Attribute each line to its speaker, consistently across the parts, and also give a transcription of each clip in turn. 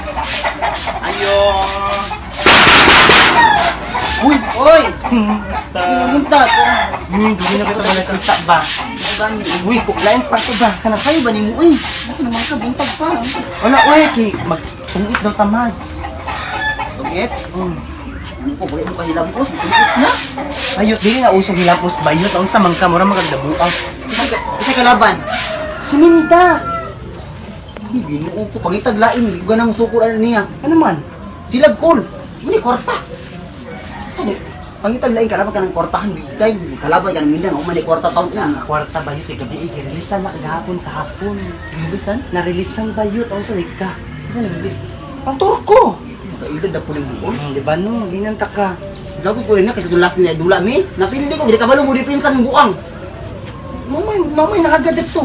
Speaker 1: Ayo.
Speaker 2: Uy! Oy!
Speaker 1: Basta.
Speaker 2: Buntag.
Speaker 1: Hindi na kita nakita ba?
Speaker 2: Gani.
Speaker 1: Uy, lain pa to ba? Kanang
Speaker 2: Kayo ba nimo uy? Asa naman ka buntag pa?
Speaker 1: Wala, uy, kay magtungit daw tamad.
Speaker 2: Tungit? Ano ko ba mo kahilamos? Tungit na.
Speaker 1: Ayos, dili na usog hilapos ba? Yun, taon sa mangka, mura magagdabuang.
Speaker 2: Isa kalaban.
Speaker 1: Siminda!
Speaker 2: Ay, Ginoo ko pangitag lain, di ko ganang sukol ano niya.
Speaker 1: Ano man?
Speaker 2: Silag kol. Muni kwarta. Pangitag lain kalaban ka ng kwartahan bigay. Kalaban ka ng mindan, man kwarta taon na.
Speaker 1: Kwarta ba yun? Kay gabi, eh, girilisan na kagahapon sa hapon.
Speaker 2: Bilisan?
Speaker 1: Narilisan ba yun? Taon sa ka.
Speaker 2: Isa nag-release.
Speaker 1: Ang turko!
Speaker 2: Makailad na puling buo.
Speaker 1: Di ba no? Ginanta ka.
Speaker 2: Gago ko rin na kasi last nila dula mi. Napili ko gid kabalo mo dipinsan ng buang.
Speaker 1: Mamay, mamay nakagadip to.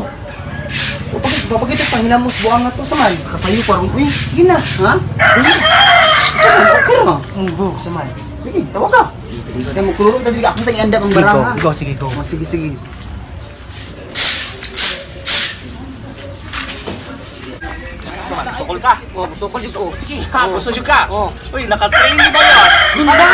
Speaker 1: O bakit, bakit pangilamos buang na to sa man?
Speaker 2: Kasayo pa ron uy.
Speaker 1: Sige na.
Speaker 2: Ha? Saman, okay ra.
Speaker 1: Go, sa man.
Speaker 2: Sige, tawag ka. Kaya mo kuluro tabi ako sa ianda ang
Speaker 1: Sige, go.
Speaker 2: baraha.
Speaker 1: Go, sige, go.
Speaker 2: Oh, sige, sige.
Speaker 3: Suman, sukol ka.
Speaker 2: Oh, sukol jud oh.
Speaker 3: Sige, ha, gusto jud ka.
Speaker 2: Oh.
Speaker 3: Uy, naka-train ni ba yun?
Speaker 2: Minda.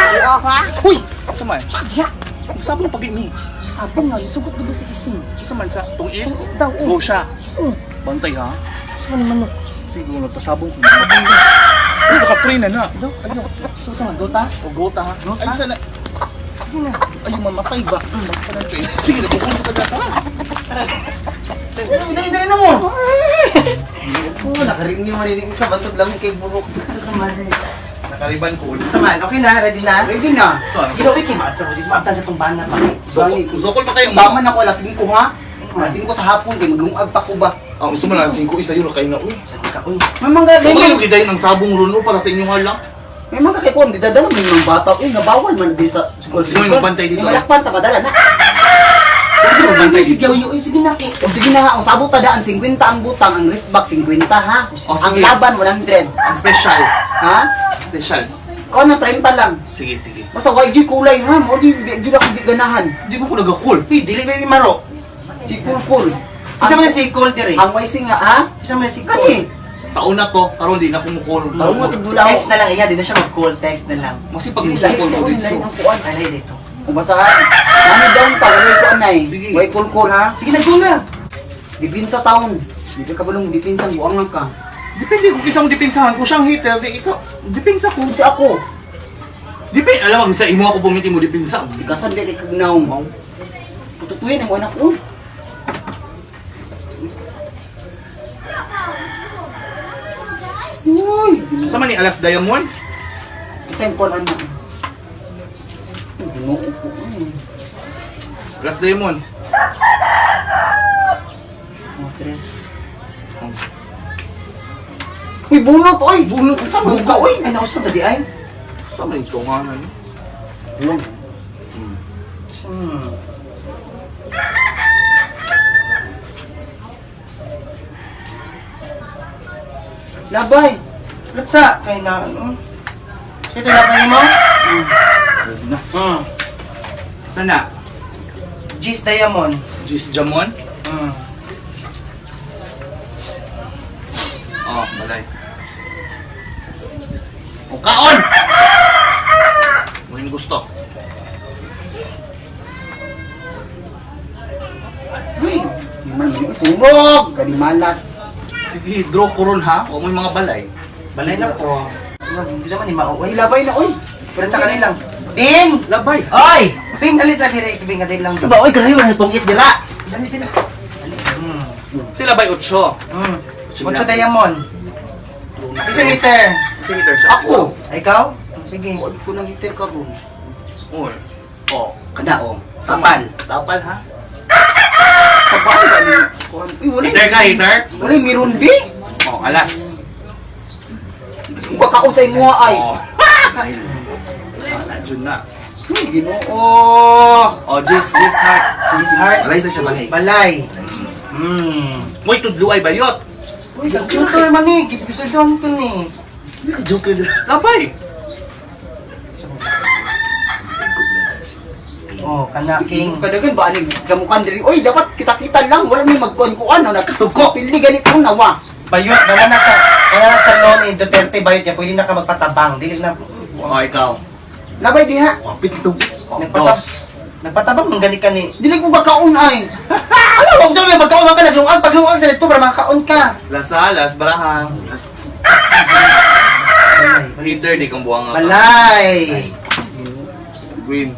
Speaker 3: Uy! Suman,
Speaker 1: Sagya!
Speaker 3: magsabong pag mi.
Speaker 1: Sa sabong nga, isugot di ba si Ising?
Speaker 3: Suman sa tungit.
Speaker 1: Tungit daw, oh.
Speaker 3: Go siya.
Speaker 1: Oh,
Speaker 3: Bantay ha.
Speaker 1: sa man manok.
Speaker 3: Sige, nagtasabong ko. Uy, naka-train na na.
Speaker 1: Do, ano? So, sa man, go ta?
Speaker 3: O go ta ha.
Speaker 1: Go ta?
Speaker 3: Ay, sana.
Speaker 1: Sige na.
Speaker 3: Ay, mamatay ba? Basta na train. Sige, nagkukulong ka dyan.
Speaker 2: Dali dali na mo. Oh, nakaring niyo marinig sa bantog lang kay burok.
Speaker 3: Nakariban ko.
Speaker 1: Basta man, okay na, ready na?
Speaker 2: Ready na.
Speaker 3: So, ano?
Speaker 1: So, okay, maabtan mo dito, maabtan sa tumbana pa.
Speaker 2: Gani.
Speaker 3: Sukol pa kayo.
Speaker 2: Tama na ko alas 5 ha. Alas 5 sa hapon kay maglungag pa ko ba.
Speaker 3: Ang gusto mo na, 5 isa yun, kayo na. Uy,
Speaker 1: Sabi ka, uy.
Speaker 2: May mga may
Speaker 3: okay,
Speaker 2: mga
Speaker 3: yung idayon ang sabong runo para sa inyong hala.
Speaker 2: may mga kay kuan didadala man mga bata. Uy, nga bawal man di sa sukol.
Speaker 3: Gusto mo yung magbantay dito,
Speaker 2: May malakpan ta padala na.
Speaker 3: Sige, magbantay
Speaker 1: Sige,
Speaker 3: dito.
Speaker 1: uy, uy, sige na, ki.
Speaker 2: O sige na ha, ang sabot tadaan 50 ang butang, ang wristback 50 ha.
Speaker 3: O,
Speaker 2: Ang
Speaker 3: sige.
Speaker 2: laban 100.
Speaker 3: Ang special.
Speaker 2: Ha?
Speaker 3: Special.
Speaker 2: Ikaw na 30 lang.
Speaker 3: Sige, sige.
Speaker 2: Basta YG kulay ha, mo di di ako di ganahan.
Speaker 3: Di ba ko nagakul?
Speaker 1: Uy, dili ba yung maro?
Speaker 2: Si cool cool.
Speaker 1: Isa man na si Cole dire.
Speaker 2: Ang YC nga ha?
Speaker 1: Isa man na si Cole.
Speaker 2: Kani.
Speaker 3: Sa una to, karon di na kumukol.
Speaker 2: Karon nga tugdula ako.
Speaker 1: Text na lang, iya, di na siya mag-call, text na lang.
Speaker 3: Masipag mo sukol ko
Speaker 2: Dili
Speaker 3: dito.
Speaker 2: ang kuan.
Speaker 1: Alay dito.
Speaker 2: Kung basta ha. Nani down ta walay kuan ay.
Speaker 3: Sige.
Speaker 2: Way cool cool ha.
Speaker 1: Sige na, go na.
Speaker 2: Dipinsa taon. Di ka kabulong dipinsa buang lang ka.
Speaker 3: Depende kung isang dipinsahan. Kung siyang hater, di ikaw, dipinsa ko.
Speaker 2: Kasi ako,
Speaker 3: Depende, alam mo, sa imo ako pumiti mo dipinsa.
Speaker 2: di ka sandi kay kagnaw mo. Pututuin ang anak ko. Uy,
Speaker 3: Sa man ni Alas Diamond?
Speaker 2: Isa yung kuan anak. Ginoo ko. Ay.
Speaker 3: Alas Diamond.
Speaker 2: Oh, tres. Uy, bunot, oy! Bunot! Sa man ka, oy!
Speaker 1: Ay, nausap na di ay.
Speaker 3: Sa man ito nga ano?
Speaker 2: Bulong. Labay!
Speaker 1: Lutsa, kay na, ano? Ito laban mo?
Speaker 3: Ready na. Sana?
Speaker 1: G's Diamond.
Speaker 3: Gis Jamon? Oh, balay. O kaon! Mo yung gusto.
Speaker 2: Uy! Di man man isunog! Kadimalas!
Speaker 3: Sige, draw ko ron ha. Huwag mo yung mga balay.
Speaker 1: Balay lang ko. Hindi naman ni mauoy.
Speaker 2: Uy, labay na, oy!
Speaker 1: Pero sa kanila lang. Bing!
Speaker 3: Labay!
Speaker 1: Oy! Bing, dali sa direct. Bing, dali lang.
Speaker 2: Sa ba, oy, karayo na tungit dira!
Speaker 1: Dali, dali.
Speaker 3: Sila bay 8.
Speaker 1: Ocho Diamond. Isang hitter.
Speaker 3: Isang hitter siya.
Speaker 2: Ako!
Speaker 1: Ay, ikaw? Sige.
Speaker 2: Huwag ko nang hitter ka ron.
Speaker 3: Or. Oh.
Speaker 2: Kada, oh. Sapal.
Speaker 3: Tapal ha.
Speaker 2: Sapal, gani. Uy, wala.
Speaker 3: Hitter ka, hitter.
Speaker 2: Wala, meron, bi?
Speaker 3: Oh, alas.
Speaker 2: Kung kakaon sa imuha ay.
Speaker 3: Oh. Nandiyan na.
Speaker 2: Uy, Ginoo.
Speaker 3: Oh, Jis, Jis heart.
Speaker 1: G's heart.
Speaker 4: Balay sa siya balay.
Speaker 1: Balay.
Speaker 3: Uy, tudlo ay bayot.
Speaker 1: Sige, joker man eh. Gipisuldohan ko ni.
Speaker 3: Joker. Labay.
Speaker 1: Oh, kana king.
Speaker 2: Kadagan ba ani jamukan diri? Oy, dapat kita-kita lang wala may magkuan-kuan no nagkasuko. Pili ganit ko nawa.
Speaker 1: Bayot, dala na sa Kana sa law ni Duterte bayot niya, pwede na ka magpatabang. Dili na.
Speaker 3: Oh, ikaw.
Speaker 2: Labay diha.
Speaker 3: Wapit ito.
Speaker 1: Nagpatab
Speaker 3: Dos.
Speaker 1: Nagpatabang man gani ka ni.
Speaker 2: Dili ko kakaon ay.
Speaker 1: Alam mo, sabi magkaon ka naglungag, paglungag sa dito para makakaon ka.
Speaker 3: Las Alas, Baraha. Las. Heater, di kang buwang nga.
Speaker 1: Balay.
Speaker 3: Win.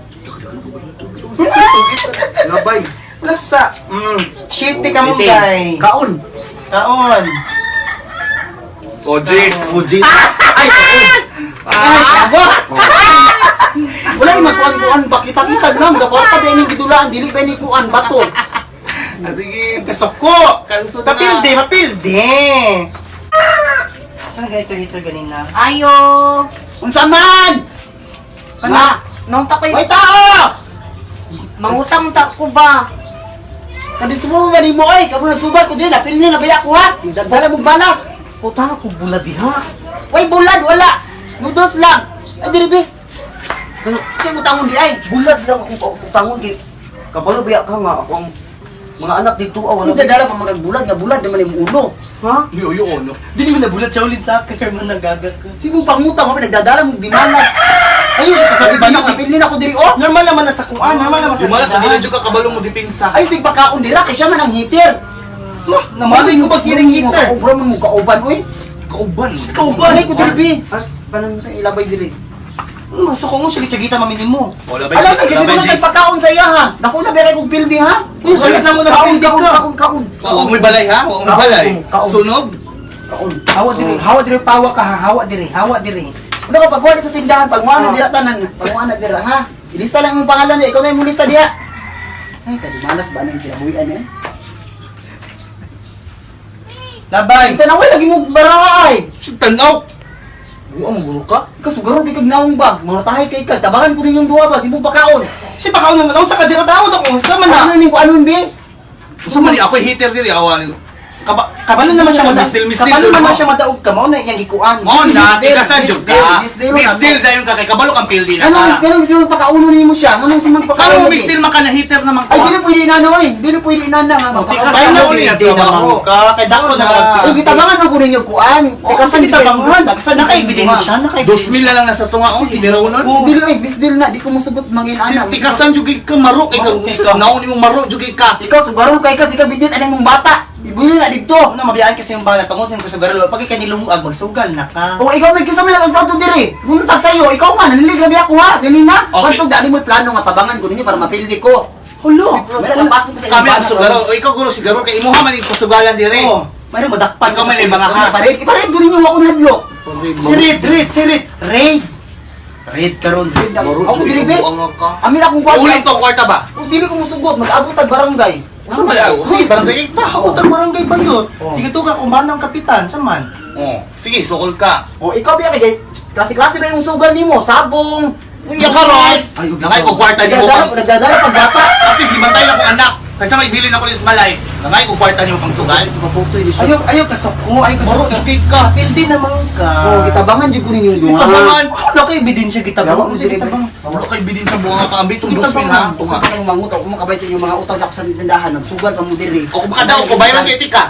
Speaker 3: Labay.
Speaker 1: Laksa. Shit ka mo
Speaker 2: Shitty.
Speaker 1: guy.
Speaker 2: Kaon.
Speaker 1: Kaon.
Speaker 3: Oh, Jis.
Speaker 2: Oh, Jis. Ay, kaon. Ay, abot. Wala yung magkuan-kuan ba? Kita-kita lang. Gakwarta ba yung gidulaan? Dili ba yung kuan? Bato.
Speaker 3: Ah, sige.
Speaker 1: Kasuko.
Speaker 3: Kalso na.
Speaker 1: Mapilde, mapilde. Saan ganito heater ganina?
Speaker 4: Ayo!
Speaker 2: Unsa man? Ma!
Speaker 4: Nung takoy,
Speaker 2: May tao!
Speaker 4: mangutang ta ko ba?
Speaker 2: Kadisto mo ba nimo ay? Kamo nagsugat ko dili napili na nabaya ko ha. Dala mong balas.
Speaker 4: Puta ko bulad diha.
Speaker 2: Way bulad wala. Noodles lang. Ay diri be. Sa mo tangon di ay.
Speaker 5: Bulad lang akong utangon kay kabalo biya ka nga ako ang mga anak dito ah wala.
Speaker 2: Wala dala pa mga bulad nga bulad naman imong ulo.
Speaker 5: Ha?
Speaker 3: Uy, uy, ono.
Speaker 1: Dili mo nabulat siya ulit sa akin, man nagagat ka.
Speaker 2: Sino pangutang mo nagdadala mong dimanas.
Speaker 1: Ayun siya
Speaker 2: Sa
Speaker 1: sa
Speaker 2: iba
Speaker 1: iba
Speaker 2: na kapili na ko diri oh.
Speaker 1: Normal naman na sa kuan, normal naman sa
Speaker 3: Yung malas, hindi na dyan ka kabalo mo dipinsa.
Speaker 2: Ay sig pagkaon dira kay siya man ang heater.
Speaker 1: Ma, namalay ko pag siya ng heater.
Speaker 2: Kaubra man mo kauban oy.
Speaker 3: Kauban.
Speaker 1: Kauban.
Speaker 2: Ay ko diri be. Ha? Kanang sa ilabay diri.
Speaker 1: Masuko mo siya gitsagita maminin mo.
Speaker 3: Oh, labay,
Speaker 2: Alam na kasi
Speaker 3: labay,
Speaker 2: wala kay
Speaker 3: Jis.
Speaker 2: pagkaon sa iya ha. Dako na bere kog pildi ha.
Speaker 1: Uy, sulit na mo na
Speaker 2: Kaon,
Speaker 1: pildi
Speaker 2: kaon,
Speaker 1: ka.
Speaker 2: kaon, kaon.
Speaker 3: Oh, huwag mo'y balay ha? Huwag mo'y balay.
Speaker 2: Kaon.
Speaker 3: Sunog?
Speaker 2: Kaon.
Speaker 1: Hawa diri pawa ka ha, hawa diri, hawa diri.
Speaker 2: Ano ka pagwala sa tindahan, pagwala dira tanan, pagwala dira ha. Ilista lang yung pangalan niya, ikaw na yung mulista diha. Ay, kadumalas ba nang kinabuhian eh?
Speaker 1: Labay.
Speaker 2: Ay, tanaway lagi mo barahay.
Speaker 3: Tanaw!
Speaker 2: Buang mo guro ka? Ikaw sugaro kay kag naong ba? Muratahay kay ka. Tabangan ko ninyong duha ba? Sibo pakaon.
Speaker 1: Si pakaon nang sa kadira tawod ako sa man na.
Speaker 2: Ano ning kuanon be?
Speaker 3: Usa man ni ako heater diri awa ni.
Speaker 1: Kabalo naman siya madaog.
Speaker 3: Misdil, misdil,
Speaker 1: Kabalo
Speaker 3: no?
Speaker 1: naman siya madaog ka mao na iyang gikuan.
Speaker 3: Mo na,
Speaker 2: Misdil,
Speaker 3: tiga sa jud ka.
Speaker 2: misdil, misdil,
Speaker 3: Misdil dayon ka kay kabalo kang pildi na
Speaker 2: Ano
Speaker 3: ka.
Speaker 2: ganun si magpakauno nimo siya? Ano si magpakauno?
Speaker 3: Kamo mo misdil man ka na heater naman
Speaker 2: Ay,
Speaker 3: ko.
Speaker 2: dili pwede inana oy. Dili pwede inana nga
Speaker 3: Tikas
Speaker 2: magpakauno.
Speaker 3: sa mo niya trabaho.
Speaker 1: ka kay dako na
Speaker 3: Na.
Speaker 2: Ay, gitabangan ako ninyo kuan.
Speaker 1: Teka sa gitabangan, naka-ebidensya, naka-ebidensya.
Speaker 3: 2,000 na lang nasa tunga oh, ibiraw nun.
Speaker 2: Dili ay misdil na, di ko musugot mga inana.
Speaker 3: Tikasan jud ka maro kay
Speaker 1: Maro
Speaker 3: ka.
Speaker 1: kay
Speaker 3: Sus
Speaker 1: ka.
Speaker 3: naon nimo maro jud ka.
Speaker 2: Ikaw sugarol kay ka sika bibit anang mong bata. Ibuyo na dito.
Speaker 1: Una mabiyaan kasi yung bala tungod sa kasugaral pag ikay nilungag magsugal na ka.
Speaker 2: O ikaw may kisama lang ang kanto diri. Buntag sayo, ikaw man nanlilig grabe ako ha. Ganina.
Speaker 3: Okay.
Speaker 2: Pagtug dali mo plano nga tabangan ko ninyo para mapildi ko.
Speaker 1: Hulo.
Speaker 2: May nagpasok ko sa
Speaker 3: Kami ang sugaro. O ikaw guro sigaro kay imuha man yung kasugalan diri.
Speaker 1: Oh, mayroon madakpan.
Speaker 3: Ikaw man ay mga ha.
Speaker 2: Ipared, ipared ko ninyo ako nahadlok.
Speaker 1: Si Red, Red, si Red. Raid. Raid karon.
Speaker 2: Red ako. Ako diri be.
Speaker 3: Buang ka.
Speaker 2: Amin akong kwarta.
Speaker 3: Ulit to kwarta ba?
Speaker 2: O dili ko musugot, mag-abot tag barangay.
Speaker 3: Ano ba yaw? Sige, barangay ta.
Speaker 1: Utang barangay ba yun? Sige tuga kung manang kapitan, sa man.
Speaker 3: Oh, sige, sukol ka.
Speaker 2: O ikaw biya kay klase-klase ba yung sugal nimo? Sabong.
Speaker 3: Unya karon. Nangay ko kwarta nimo.
Speaker 2: Nagdadala, nagdadala pag bata.
Speaker 3: At least gibantay na akong anak. Kaysa may bilin ako ni Malay. Nangay ko kwarta nimo pang sugal.
Speaker 1: Ayaw, ayaw kasuko, ayaw kasuko.
Speaker 3: Maro jud ka.
Speaker 1: Pildi naman ka.
Speaker 2: O gitabangan jud ko ninyo duha.
Speaker 3: Gitabangan.
Speaker 1: Wala kay ebidensya
Speaker 2: Gawa mo
Speaker 1: gitabang.
Speaker 2: diri be.
Speaker 1: Gitabang.
Speaker 3: Wala kay bilin sa buanga ka ambit tong 2,000 ha.
Speaker 2: Usa
Speaker 3: Tunga.
Speaker 2: pa kayong mangutang, kung makabay sa inyong mga utang sa sa tindahan, nagsugal ka mo diri.
Speaker 3: O kung makadaw ko bayaran kay tika.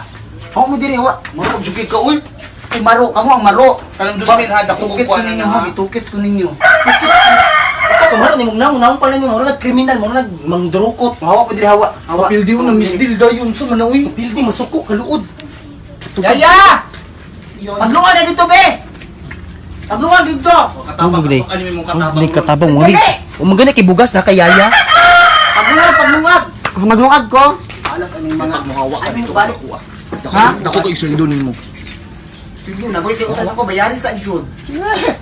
Speaker 2: Ako mo diri, wa.
Speaker 3: Maro jud ka uy.
Speaker 2: Ay, maro, kamo ang maro.
Speaker 3: Kanang 2,000 ha dako ko
Speaker 2: Itukits ko
Speaker 3: kuan
Speaker 2: ninyo
Speaker 3: na.
Speaker 2: ha, itukits ko ninyo.
Speaker 1: Ito maro ni mong naong naong pala ni maro nag kriminal, maro nag mangdurukot.
Speaker 2: Hawa po diri, hawa. Hawa.
Speaker 3: Pildi na misdil dayon sa manawi.
Speaker 1: Pildi masuko kaluod.
Speaker 2: Yaya! Paglungan na dito, be! Paglungan dito!
Speaker 3: Katabang ano mo katabang.
Speaker 1: Katabang
Speaker 2: Dali!
Speaker 1: Umagani kay bugas na kay yaya.
Speaker 2: Paglungan, paglungan! Maglungag ko! Alas, ano yung mga...
Speaker 3: Muhawa ka
Speaker 2: Ano
Speaker 3: dito
Speaker 2: yung
Speaker 3: sa
Speaker 2: balik?
Speaker 3: kuha.
Speaker 2: Ha?
Speaker 3: Dako ko isweldo nimo.
Speaker 2: Sige, nagoy kayo utang sa ko, bayari sa Jud.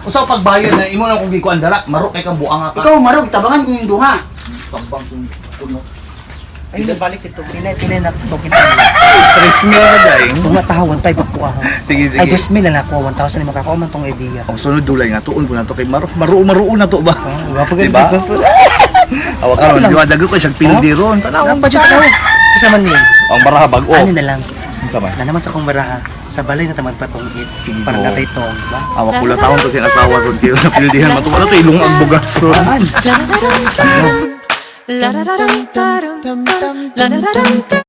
Speaker 3: Usa pagbayad na imo na kung gikuan dara, maro kay kang buanga ka.
Speaker 2: Ikaw, maro, itabangan ko yung duha.
Speaker 3: Tambang kung kuno.
Speaker 1: Ay, balik ito. Pila pila na to kita.
Speaker 5: 3,000 na dai.
Speaker 1: Tunga tahawan pa ipakuha.
Speaker 5: Sige, sige.
Speaker 1: Ay, 2,000 na nakuha 1,000 ni makakuha man tong idea.
Speaker 5: Ang sunod dulay nga tuon ko na to kay maro maro maro na to ba.
Speaker 1: Wa pa
Speaker 5: Diba?
Speaker 1: successful.
Speaker 5: Awa karon di ba dago ko siyang pildi ron. Tanawon
Speaker 1: Ang budget na. Kasi man ni.
Speaker 5: Ang baraha bag-o.
Speaker 1: Ano na lang.
Speaker 5: Unsa man?
Speaker 1: Na naman sa kong baraha. Sa balay na tamad pa tong it.
Speaker 5: Sige,
Speaker 1: Para
Speaker 5: go.
Speaker 1: natay tong, ba?
Speaker 5: Awa kula taon to siyang asawa ron kayo na pildihan matuwa na to ilong ang bugas ron.
Speaker 6: La da da dum da dum dum la da da dum.